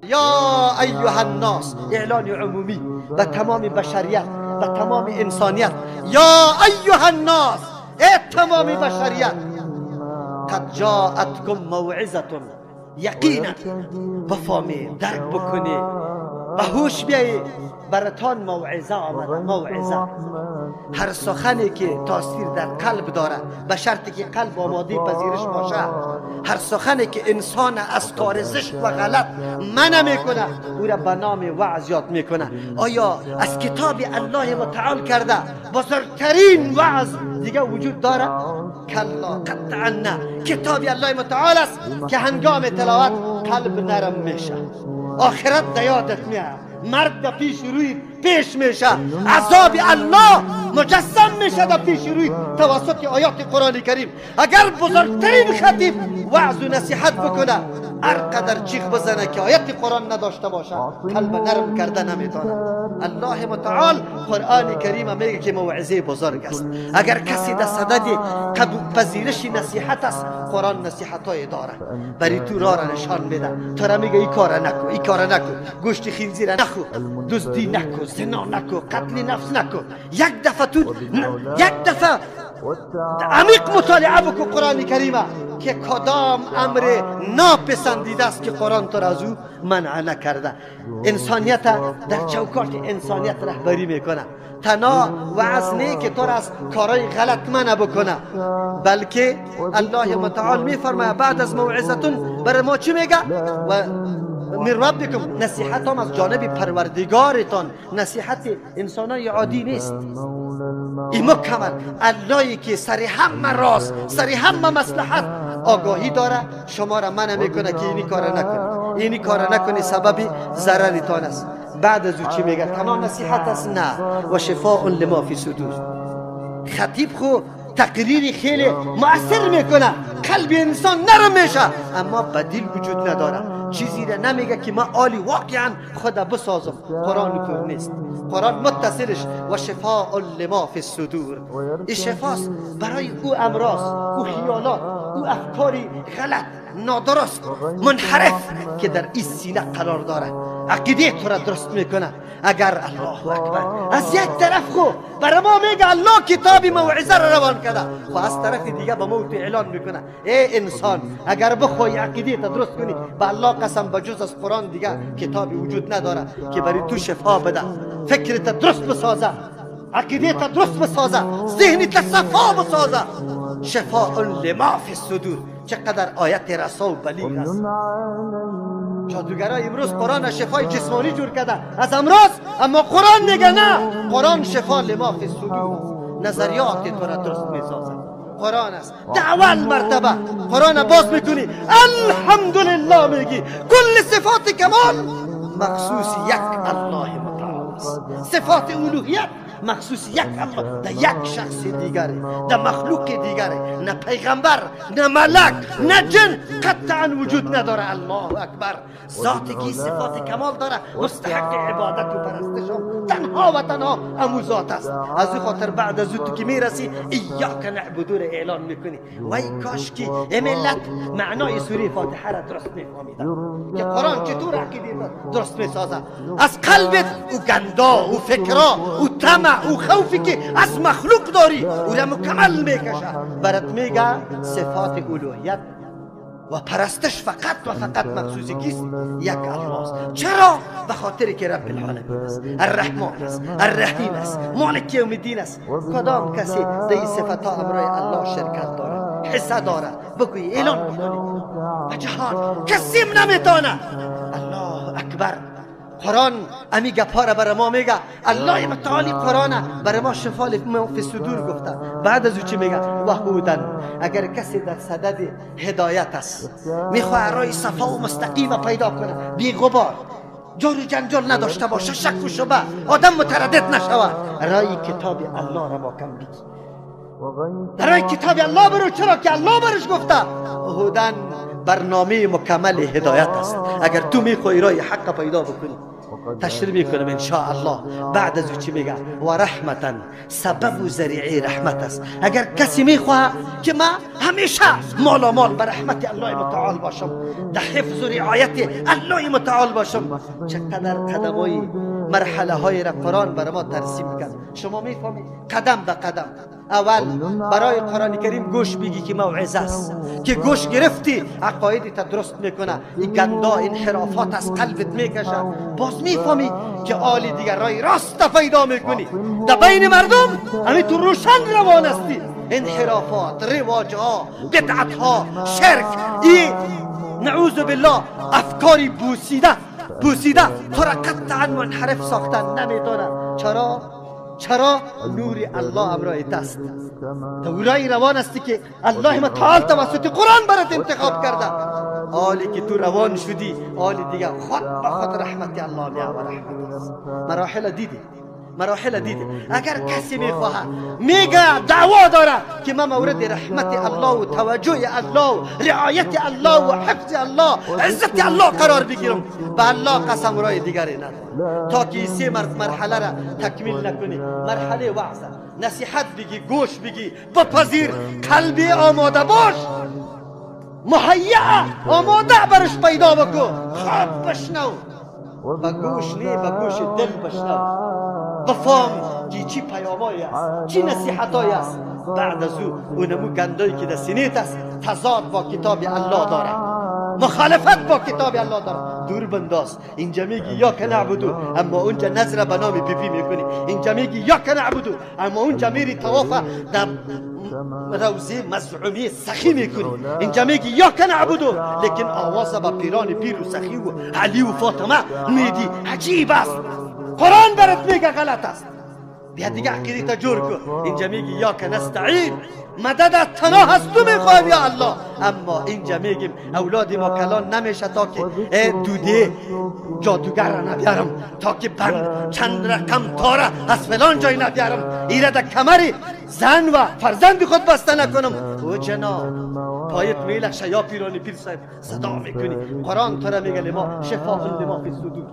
یا ایها الناس، اعلان عمومی به تمام بشریت، به تمام انسانیت. یا ایها الناس، ای تمام بشریت، قد جاءتکم موعظه، یقینا بفهمی، درک بکنی، به هوش بیایی، براتان موعظه آمده. موعظه هر سخنی که تاثیر در قلب داره، به شرطی که قلب آماده پذیرش باشه. هر سخنی که انسان از کار زشت و غلط منع میکنه، او را به نام وعظ یاد میکنه. آیا از کتاب الله متعال کرده بزرگترین وعظ دیگه وجود داره؟ کلا، قطعا نه. کتاب الله متعال است که هنگام تلاوت قلب نرم میشه، آخرت در یادت میاد، مرد در پیش روی پیش میشه، عذاب الله مجسم میشه در پیش روی توسط آیات قرآن کریم. اگر بزرگترین خطیب وعظ و نصیحت بکنه، هر قدر چیخ بزنه که آیت قرآن نداشته باشه، قلب نرم کرده نمیتونه. الله متعال قرآن کریم میگه که موعظه بزرگ است. اگر کسی در صدد قبول پذیرش نصیحت است، قرآن نصیحت های داره، برای تو راه را نشان میده. تو را میگه این کار نکو، این کار نکو، گوشت خنزیر نخو، دزدی نکو، زنا نکو، قتل نفس نکو. یک دفعه تو یک دفعه عمیق مطالعه بکو قرآن کریمه که کدام امر ناپسندیده است که قرآن تو را از او منع نکرده. انسانیت در چوکاٹ انسانیت رهبری میکنه. تنها وعظ نه که تو را از کارهای غلط منع بکنه، بلکه الله متعال میفرماید بعد از موعظتون برای ما چی میگه؟ و من ربکم، نصیحت هم از جانب پروردگارتان، نصیحت انسانای عادی نیست. این مکمل اللهی که سر همه راز، سر همه مصلحت آگاهی داره، شما را منع میکنه که اینی کار نکنی، اینی کار نکنی، سبب ضررتان است. بعد از او چی میگه؟ تنها نصیحت است؟ نه، و شفاء لما فی صدور. خطیب خو تقریر خیلی مؤثر میکنه، قلب انسان نرم میشه، اما بدیل وجود نداره. چیزی را نمیگه که ما عالی واقعا خود بسازم. قرآن تو نیست، قرآن متصلش و شفاء لما فی الصدور. این شفاست برای او امراض، او خیالات، او افکاری غلط، نادرست، منحرف که در این سینه قرار داره. عقیده تو را درست میکنه. اگر الله اکبر از یک طرف خو برای ما میگه الله کتاب موعظه را روان کرده، خو از طرف دیگه به ما تو اعلان میکنه ای انسان اگر بخوای عقیده تا درست کنی، به الله قسم بجز از قرآن دیگه کتابی وجود نداره که برای تو شفا بده، فکرت درست بسازه، عقیده تا درست بسازه، ذهن تا صفا بسازه. شفاء لما فی الصدور. چقدر آیت رسا و بلیغ است. جادوگرای امروز قرآن شفای جسمانی جور کرده از امراض، اما قرآن میگه نه، قرآن شفا لما فی الصدور است، نظریات تو را درست میسازه. قرآن است در اول مرتبه. قرآن باز میکنی الحمدلله میگی، کل صفات کمال مخصوص یک الله متعال است، صفات الوهیت مخصوص یک الله، در یک شخص دیگره، در مخلوق دیگره، نه پیغمبر، نه ملک، نه جن قطعا وجود نداره. الله اکبر، ذاتی که صفات کمال داره، مستحق عبادت و پرستش هم تنها و تنها امو ذات است. از او خاطر بعد از او تو که میرسی ایاک نعبدو را اعلان میکنی. وای کاش که ملت معنای سوره فاتحه را درست میفهمیدن که قرآن چطور عقیده درست میسازه. از قلبت او گندا، او فکرا، او طمع، او خوفی که از مخلوق داری او را مکمل میکشه. برات میگه صفات الوهیت و پرستش فقط و فقط مخصوص کیست؟ یک الله است. چرا؟ به خاطر که رب العالمین است، الرحمن است، الرحیم است، مالک یوم الدین است. کدام کسی در این صفت ها امرای الله شرکت داره، حصه داره، بگوی اعلان بکنی به جهان، کسیم نمیتونه. الله اکبر. قرآن امی گپا را برای ما میگه. الله متعالی قرآن برای ما شفا فی صدور گفته. بعد از او چی میگه؟ و هدن. اگر کسی در صدد هدایت است، میخواه راه صفا و مستقیم پیدا کنه، بی غبار، جور و جنجال نداشته باشه، شک و شبه، آدم متردد نشود، رای کتاب الله را ما کم بگی، رای کتاب الله برو، چرا که الله برش گفته. هدن برنامه مکمل هدایت است. اگر تو میخوای رای حق پیدا بکنی، تشریح میکنم ان شاء الله. بعد از او چی میگه؟ و رحمتا، سبب و ذریعه رحمت است. اگر کسی میخواه که ما همیشه مالا مال به رحمت الله متعال باشم، در حفظ و رعایت الله متعال باشم، چقدر قدمای مرحله های را قرآن برای ما ترسیم کرد. شما میفهمید قدم به قدم. اول برای قرآن کریم گوش بگی که موعظه است، که گوش گرفتی عقایدت درست میکنه، این گندا انحرافات از قلبت میکشه. باز میفهمی که آلی دیگر رای راست پیدا میکنی، در بین مردم همین تو روشن روان هستی. انحرافات، رواج ها، بدعت ها، شرک، این نعوذ بالله افکاری بوسیده بوسیده تو را قطعا منحرف ساختن نمیتونه. چرا؟ چرا؟ نور الله امرای دست تو رای روان هستی که الله متعال توسط قرآن برات انتخاب کرده. آلی که تو روان شدی، آلی دیگه خود به خود رحمت الله می آورد. رحمت است. مراحل دیدی، مراحل دیدی. اگر کسی میخواهد میگه دعوا داره که من مورد رحمت الله و توجه الله و رعایت الله و حفظ الله عزت الله قرار بگیرم، به الله قسم رای دیگری نداره تا که سه مرحله را تکمیل نکنی. مرحله وعظ، نصیحت بگی، گوش بگی، بپذیر، قلبی آماده باش، مهیا آماده برش پیدا بکن، خوب بشنو، به گوش نی، به گوش دل بشنو، بفهم که چی پیامایی است، چی نصیحتایی است. بعد از او اونمو گندایی که در سینیت است تضاد با کتاب الله داره، مخالفت با کتاب الله داره، دور بنداز. اینجا میگی یا که نعبدو، اما اونجا نظر به نام بی بی میکنی. اینجا میگی یا که نعبدو، اما اونجا میری طواف در روزه مزعومی سخی میکنی. اینجا میگی یا که نعبدو، لیکن آواز با پیران پیر و سخی و علی و فاطمه میدی. عجیب است. قرآن برات میگه غلط است، بیا دیگه عقیده تا جور کن. اینجا میگی یا که نستعین، مدد از تناه از تو میخوایم یا الله، اما اینجا میگیم اولاد ما کلان نمیشه تا که دوده جادوگر را نبیارم، تا که بند چند رقم تاره از فلان جای نبیارم، ایره در کمر زن و فرزند خود بسته نکنم. او جناب پایت میلخشه یا پیرانی پیر صاحب صدا میکنی. قرآن تو را میگه لما شفاء لما فی الصدور.